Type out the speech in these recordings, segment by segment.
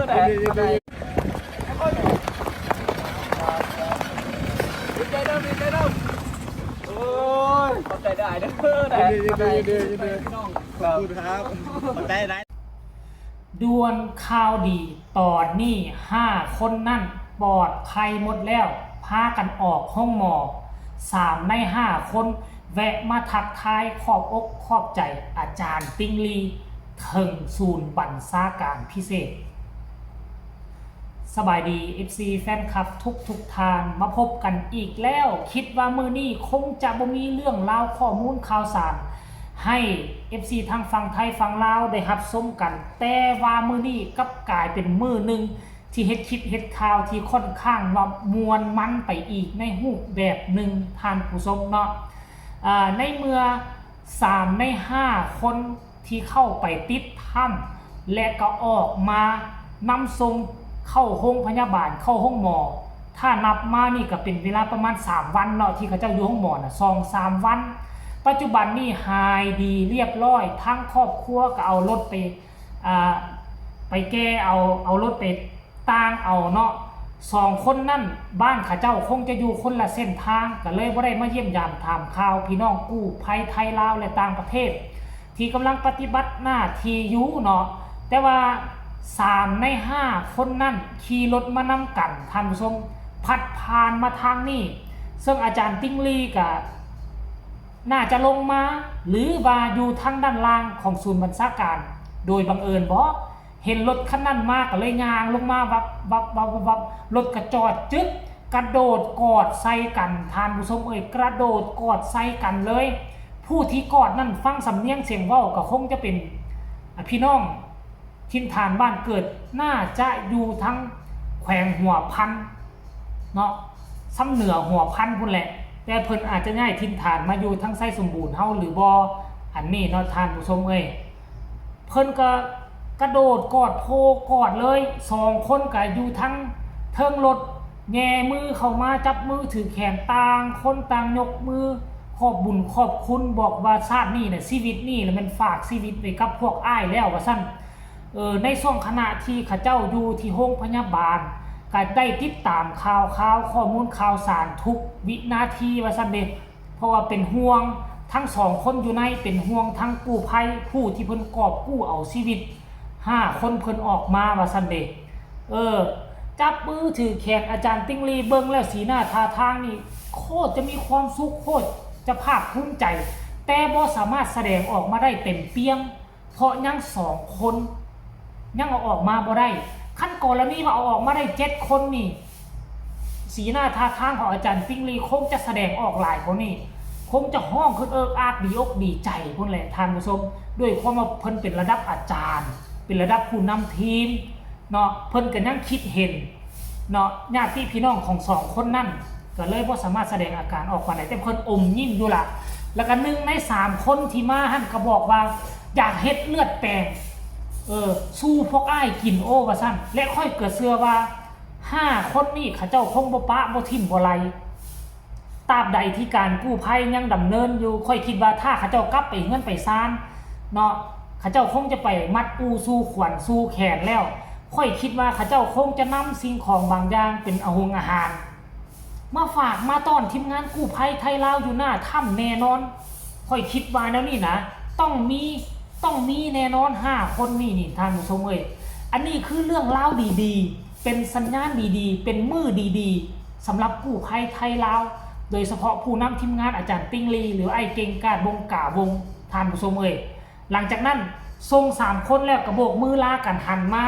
ດໃຈເດີ ດີໃຈເດີ ໂອ້ຍ ຂອບໃຈຫຼາຍເດີ ໄດ້ ຂອບໃຈ ຂອບໃຈ ຂອບໃຈ ຂອບໃຈຫຼາຍ. ດ່ວນຂ່າວດີ, ຕອນນີ້ຫ້າຄົນນັ້ນປອດໄພໝົດແລ້ວ, ພາກັນອອກໂຮງໝໍ. ສາມໃນຫ້າຄົນແວະມາທັກທາຍຂອບອົກຂອບໃຈອາຈານຕິ່ງລີ ເຖິງສູນບັນຊາການພິເສດ. ສະບາຍດີ ເອັຟຊີ ແຟນຄລັບທຸກໆທ່ານ, ມາພົບກັນອີກແລ້ວ. ຄິດວ່າມື້ນີ້ຄົງຈະບໍ່ມີເລື່ອງລາວຂໍ້ມູນຂ່າວສານໃຫ້ ເອັຟຊີ ທັງຝັ່ງໄທຝັ່ງລາວໄດ້ຮັບຊົມກັນ, ແຕ່ວ່າມື້ນີ້ກັບກາຍເປັນມື້ໜຶ່ງທີ່ເຮັດຄລິບເຮັດຂ່າວທີ່ຂ້ອນຂ້າງວ່າມ່ວນມັນໄປອີກໃນຮູບແບບໜຶ່ງ ທ່ານຜູ້ຊົມເນາະ. ອາ ໃນເມື່ອສາມໃນຫ້າຄົນ ທີ່ເຂົ້າໄປຕິດຖ້ຳ ແລະ ກໍອອກມານຳສົ່ງເຂົ້າໂຮງພະຍາບານ, ເຂົ້າໂຮງໝໍ. ຖ້ານັບມານີ້ກໍເປັນເວລາປະມານສາມວັນເນາະ ທີ່ເຂົາເຈົ້າຢູ່ໂຮງໝໍນະ ສອງສາມວັນ. ປັດຈຸບັນນີ້ຫາຍດີລຽບຮ້ອຍ, ທາງຄອບຄົວກໍເອົາລົດໄປ ອາ ໄປແກ່ເອົາ, ເອົາລົດໄປ ຕ່າງເອົາເນາະ. ສອງຄົນນັ້ນ ບ້ານເຂົາເຈົ້າຄົງຈະຢູ່ຄົນລະເສັ້ນທາງ, ກໍເລີຍບໍ່ໄດ້ມາຢ້ຽມຢາມຖາມຂ່າວພີ່ນ້ອງກູ້ໄພໄທລາວ ແລະ ຕ່າງປະເທດ ທີ່ກຳລັງປະຕິບັດໜ້າທີ່ຢູ່ເນາະ. ແຕ່ວ່າສາມໃນຫ້າຄົນນັ້ນຂີ່ລົດມານຳກັນ, ທ່ານຜູ້ຊົມ, ພັດຜ່ານມາທາງນີ້, ເຊິ່ງອາຈານຕິ່ງລີກໍໜ້າຈະລົງມາ ຫຼືວ່າຢູ່ທາງດ້ານລ່າງຂອງສູນບັນຊາການໂດຍບັງເອີນບໍ? ເຫັນລົດຄັນນັ້ນມາກໍເລີຍຍ່າງລົງມາ ວັບ ວັບ ວັບ ວັບ ວັບ ລົດກໍຈອດຈຶກ ກະໂດດກອດໃສ່ກັນ ທ່ານຜູ້ຊົມເອີຍ ກະໂດດກອດໃສ່ກັນເລີຍ. ຜູ້ທີ່ກອດນັ້ນ ຟັງສຳນຽງສຽງເວົ້າກໍຄົງຈະເປັນ ອາ ພີ່ນ້ອງຖິ່ນຖານບ້ານເກີດ ໜ້າຈະຢູ່ທາງແຂວງຫົວພັນ ເນາະ ຊຳເໜືອຫົວພັນພຸ້ນແຫຼະ ແຕ່ເພິ່ນອາດຈະຍ້າຍຖິ່ນຖານມາຢູ່ທາງໄຊສົມບູນເຮົາຫຼືບໍ່ ອັນນີ້ເນາະ ທ່ານຜູ້ຊົມເອີຍ. ເພິ່ນກໍກະໂດດກອດໂພກອດເລີຍ ສອງຄົນກໍຢູ່ທາງເທິງລົດ ແຫຍ່ມືເຂົ້າມາ ຈັບມືຖືແຂນ ຕ່າງຄົນຕ່າງຍົກມືຂອບບຸນຂອບຄຸນ ບອກວ່າຊາດນີ້ນະ ຊີວິດນີ້ລະແມ່ນຝາກຊີວິດໄວ້ກັບພວກອ້າຍແລ້ວ ວ່າຊັ້ນ. ເອີ ໃນຊ່ວງຂະນະທີ່ເຂົາເຈົ້າຢູ່ທີ່ໂຮງພະຍາບານ ກະໄດ້ຕິດຕາມຂ່າວຄາວ ຂໍ້ມູນຂ່າວສານທຸກວິນາທີວ່າຊັ້ນເດ ເພາະວ່າເປັນຫ່ວງທັງສອງຄົນຢູ່ໃນ ເປັນຫ່ວງທັງກູ້ໄພ ຜູ້ທີ່ເພິ່ນກອບກູ້ເອົາຊີວິດຫ້າຄົນເພິ່ນອອກມາວ່າຊັ້ນເດ. ເອີ ຈັບມືຖືແຂນອາຈານຕິ່ງລີ ເບິ່ງແລ້ວສີໜ້າທ່າທາງນີ້ໂຄດຈະມີຄວາມສຸກ ໂຄດຈະພາກພູມໃຈ ແຕ່ບໍ່ສາມາດສະແດງອອກມາໄດ້ເຕັມປ່ຽງ ເພາະຍັງສອງຄົນ ຍັງເອົາອອກມາບໍ່ໄດ້. ຄັນກໍລະນີວ່າເອົາອອກມາໄດ້ເຈັດຄົນນີ້ ສີໜ້າທ່າທາງຂອງອາຈານຕິ່ງລີຄົງຈະສະແດງອອກຫຼາຍກວ່ານີ້ ຄົງຈະຮ້ອງຂຶ້ນເອິກອາກດີອົກດີໃຈພຸ້ນແຫຼະທ່ານຜູ້ຊົມ ດ້ວຍຄວາມວ່າເພິ່ນເປັນລະດັບອາຈານ ເປັນລະດັບຜູ້ນຳທີມ ເນາະ ເພິ່ນກໍຍັງຄິດເຫັນເນາະ ຍາດຕິພີ່ນ້ອງຂອງສອງຄົນນັ້ນກໍເລີຍບໍ່ສາມາດສະແດງອາການອອກປານໃດ ແຕ່ເພິ່ນອົມຍິ້ມຢູ່ລະ. ແລ້ວກໍໜຶ່ງໃນສາມຄົນທີ່ມາຫັ້ນກໍບອກວ່າ ຢາກເຮັດເລືອດແປງ ເອີ ສູ່ພວກອ້າຍກິນໂອ້ ວ່າຊັ້ນ ແລະ ຂ້ອຍກໍເຊື່ອວ່າຫ້າຄົນນີ້ເຂົາເຈົ້າຄົງບໍ່ປະບໍ່ຖິ້ມບໍ່ໄລ່. ຕາບໃດທີ່ການກູ້ໄພຍັງດຳເນີນຢູ່ ຂ້ອຍຄິດວ່າຖ້າເຂົາເຈົ້າກັບໄປເຮືອນໄປຊານເນາະ ເຂົາເຈົ້າຄົງຈະໄປມັດອູ່ສູ່ຂວັນສູ່ແຂນແລ້ວ. ຂ້ອຍຄິດວ່າເຂົາເຈົ້າຄົງຈະນຳສິ່ງຂອງບາງຢ່າງເປັນອາຫົງອາຫານ ມາຝາກມາຕ້ອນທີມງານກູ້ໄພໄທລາວຢູ່ໜ້າຖ້ຳແນ່ນອນ. ຂ້ອຍຄິດວ່າແນວນີ້ນະ ຕ້ອງມີ ຕ້ອງມີແນ່ນອນຫ້າຄົນນີ້ນີ້ ທ່ານຜູ້ຊົມເອີຍ. ອັນນີ້ຄືເລື່ອງລາວດີໆ ເປັນສັນຍານດີໆ ເປັນມື້ດີໆ ສຳລັບກູ້ໄພໄທລາວ ໂດຍສະເພາະຜູ້ນຳທີມງານອາຈານຕິ່ງລີ ຫຼື ອ້າຍເກັ່ງ ກາດວົງ ກາວົງ ທ່ານຜູ້ຊົມເອີຍ. ຫຼັງຈາກນັ້ນສົ່ງສາມຄົນແລ້ວກໍໂບກມືລາກັນ ຫັນມາ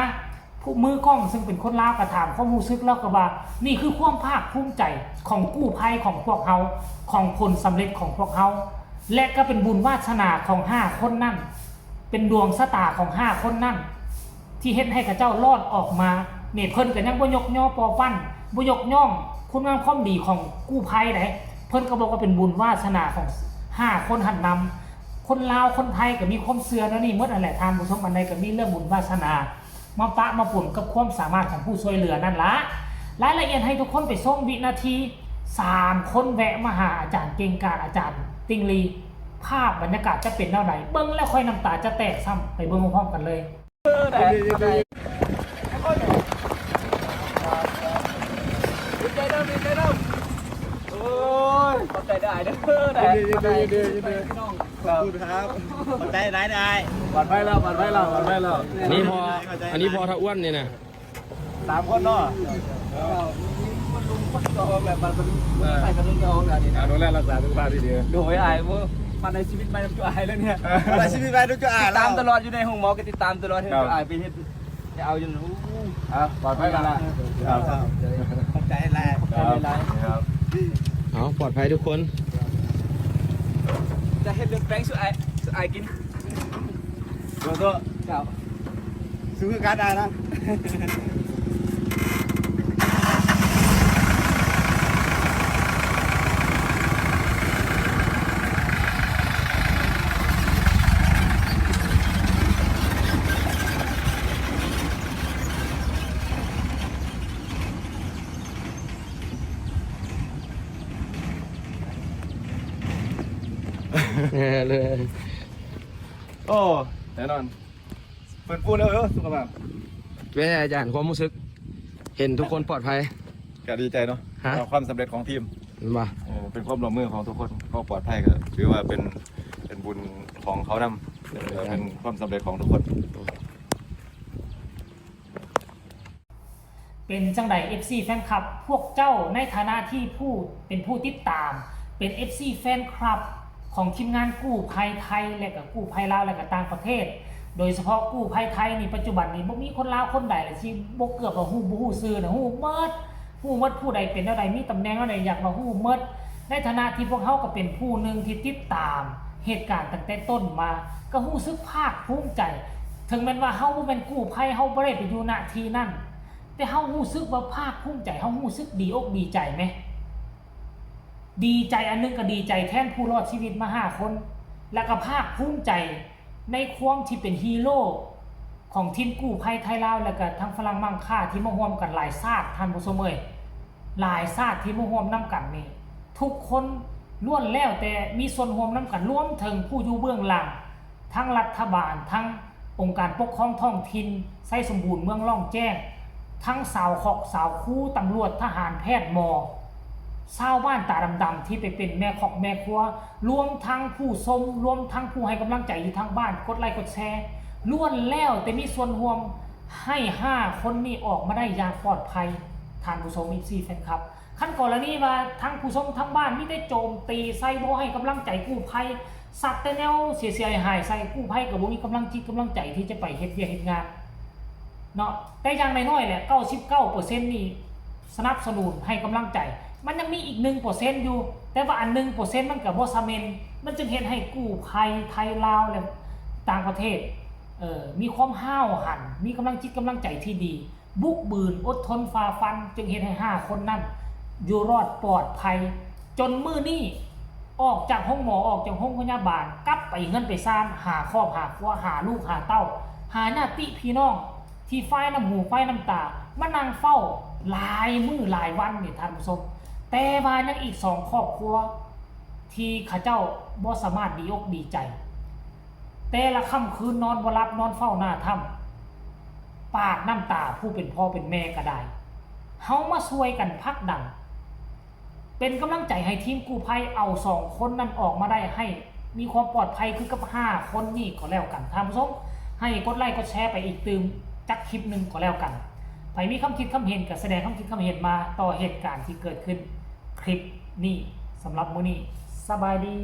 ຜູ້ມືກ້ອງ ເຊິ່ງເປັນຄົນລາວ ກໍຖາມຄວາມຮູ້ສຶກ ລາວກໍວ່າ ນີ້ຄືຄວາມພາກພູມໃຈຂອງກູ້ໄພຂອງພວກເຮົາ ຂອງຜົນສຳເລັດຂອງພວກເຮົາ ແລະ ກໍເປັນບຸນວາສະໜາຂອງຫ້າຄົນນັ້ນ ເປັນດວງຊະຕາຂອງຫ້າຄົນນັ້ນ ທີ່ເຮັດໃຫ້ເຂົາເຈົ້າລອດອອກມາ. ນີ້ເພິ່ນກໍຍັງບໍ່ຍົກຍໍປໍປັ້ນ ບໍ່ຍົກຍ້ອງຄຸນງາມຄວາມດີຂອງກູ້ໄພໃດ ເພິ່ນກໍບອກວ່າເປັນບຸນວາສະໜາຂອງຫ້າຄົນຫັ້ນນຳ. ຄົນລາວຄົນໄທກໍມີຄວາມເຊື່ອແນວນີ້ໝົດຫັ້ນແຫຼະທ່ານຜູ້ຊົມ ອັນໃດກໍມີເລື່ອງບຸນວາສະໜາມາປະມາປົນກັບຄວາມສາມາດຂອງຜູ້ຊ່ວຍເຫຼືອນັ້ນລະ. ລາຍລະອຽດໃຫ້ທຸກຄົນໄປຊົມວິນາທີ ສາມຄົນແວະມາຫາອາຈານເກັ່ງ ກາດອາຈານຕິ່ງລີ ພາບບັນຍາກາດຈະເປັນແນວໃດ ເບິ່ງແລ້ວຂ້ອຍນ້ຳຕາຈະແຕກຊ້ຳ. ໄປເບິ່ງພ້ອມໆກັນເລີຍ. ขอบคุณครับ ขอบใจหลายๆ ปลอดภัยแล้ว ปลอดภัยแล้ว ปลอดภัยแล้ว อันนี้พอ อันนี้พอถ้าอ้วนเนี่ยนะ สามคนเนาะ คนลุงคนเก่าแบบมัน เออ ใส่กันลุงเก่าแบบนี้ อ่า ดูแลรักษาสุขภาพที่ดี โดยอ้าย โอ้ มาในชีวิตใหม่ต้องจ่ายแล้วเนี่ย มาในชีวิตใหม่ต้องจ่ายแล้ว ติดตามตลอด อยู่ในห้องหมอก็ติดตามตลอด ครับ ให้อ้ายไปเฮ็ด จะเอาอยู่ อ่ะ ปลอดภัยแล้วนะ ครับ ขอบใจหลาย ครับ ครับ เอา ปลอดภัยทุกคน จะเฮ็ดเรื่องแป้งสู่อ้าย สู่อ้ายกิน โตโต้ เจ้า สู้คือกันได้นะ แน่เลย โอ้ แน่นอน เพิ่นพูดแล้วเด้อ สุขภาพ เป็นไงอาจารย์ ความรู้สึก เห็นทุกคนปลอดภัย ก็ดีใจเนาะ ฮะ กับความสำเร็จของทีม เห็นบ่ เออ เป็นความร่วมมือของทุกคน ก็ปลอดภัย ก็ถือว่าเป็น เป็นบุญของเขานำ เออ เป็นความสำเร็จของทุกคน เป็นจั่งใด เอฟซี แฟนคลับ พวกเจ้าในฐานะที่ผู้ เป็นผู้ติดตาม เป็น เอฟซี แฟนคลับ ของทีมงานกู้ภัยไทย และก็กู้ภัยลาว และก็ต่างประเทศ โดยเฉพาะกู้ภัยไทยนี่ ปัจจุบันนี้บ่มีคนลาวคนใดเลยที่บ่เกือบว่าฮู้ บ่ฮู้ชื่อนะ ฮู้หมด ฮู้หมด ผู้ใดเป็นแนวใด มีตำแหน่งแนวใด อยากมาฮู้หมด ในฐานะที่พวกเฮาก็เป็นผู้หนึ่งที่ติดตามเหตุการณ์ตั้งแต่ต้นมา ก็รู้สึกภาคภูมิใจ ถึงแม้นว่าเฮาบ่แม่นกู้ภัย เฮาบ่ได้ไปอยู่ ณ ที่นั้น แต่เฮารู้สึกว่าภาคภูมิใจ เฮารู้สึกดีอกดีใจแหม ดีใจอันหนึ่งก็ดีใจแทนผู้รอดชีวิตมาห้าคน แล้วก็ภาคภูมิใจในความที่เป็นฮีโร่ของทีมกู้ภัยไทยลาว แล้วก็ทั้งฝรั่งมังค่าที่มาร่วมกันหลายชาติ ท่านผู้ชมเอ้ย หลายชาติที่มาร่วมนำกันนี่ ทุกคนล้วนแล้วแต่มีส่วนร่วมนำกัน รวมถึงผู้อยู่เบื้องหลัง ทั้งรัฐบาล ทั้งองค์การปกครองท้องถิ่น ไซสมบูรณ์ เมืองล่องแจ้ง ทั้งชาวคอก ชาวคู ตำรวจ ทหาร แพทย์ หมอ ชาวบ้านตาดำๆ ที่ไปเป็นแม่คอกแม่ครัว รวมทั้งผู้ชม รวมทั้งผู้ให้กำลังใจอยู่ทางบ้าน กดไลค์กดแชร์ ล้วนแล้วแต่มีส่วนร่วมให้ห้าคนนี้ออกมาได้อย่างปลอดภัย ท่านผู้ชม เอฟซี แฟนคลับ คันกรณีว่าทางผู้ชมทางบ้านมีแต่โจมตีใส่ บ่ให้กำลังใจกู้ภัย สักแต่แนวเสียๆ หายๆ ใส่ กู้ภัยก็บ่มีกำลังจิตกำลังใจที่จะไปเฮ็ดเวียกเฮ็ดงานเนาะ แต่อย่างน้อยๆ แหละ เก้าสิบเก้าเปอร์เซ็นต์ นี่สนับสนุนให้กำลังใจ มันยังมีอีก หนึ่งเปอร์เซ็นต์ อยู่ แต่ว่าอัน หนึ่งเปอร์เซ็นต์ มันก็บ่ซะแม่น มันจึงเฮ็ดให้กู้ภัยไทยลาวและต่างประเทศ เอ่อ มีความห้าวหัน มีกำลังจิตกำลังใจที่ดี บึกบึน อดทนฝ่าฟัน จึงเฮ็ดให้ห้าคนนั้นอยู่รอดปลอดภัย จนมื้อนี้ออกจากโรงหมอ ออกจากโรงพยาบาล กลับไปเฮือนไปซาน หาครอบหาครัว หาลูกหาเต้า หาญาติพี่น้อง ที่ฝายน้ำหูฝายน้ำตา มานั่งเฝ้าหลายมื้อหลายวันนี่ ท่านผู้ชม แต่ว่ายังอีกสองครอบครัว ที่เขาเจ้าบ่สามารถดีอกดีใจ แต่ละค่ำคืนนอนบ่หลับ นอนเฝ้าหน้าถ้ำ ปาดน้ำตาผู้เป็นพ่อเป็นแม่ก็ได้ เฮามาช่วยกันผลักดัน เป็นกำลังใจให้ทีมกู้ภัยเอาสองคนนั้นออกมาได้ ให้มีความปลอดภัยคือกับห้าคนนี้ก็แล้วกัน ท่านผู้ชม ให้กดไลค์กดแชร์ไปอีกตื่มจักคลิปหนึ่งก็แล้วกัน ไผมีความคิดความเห็นก็แสดงความคิดความเห็นมาต่อเหตุการณ์ที่เกิดขึ้น คลิปนี้ สำหรับมื้อนี้ สบายดี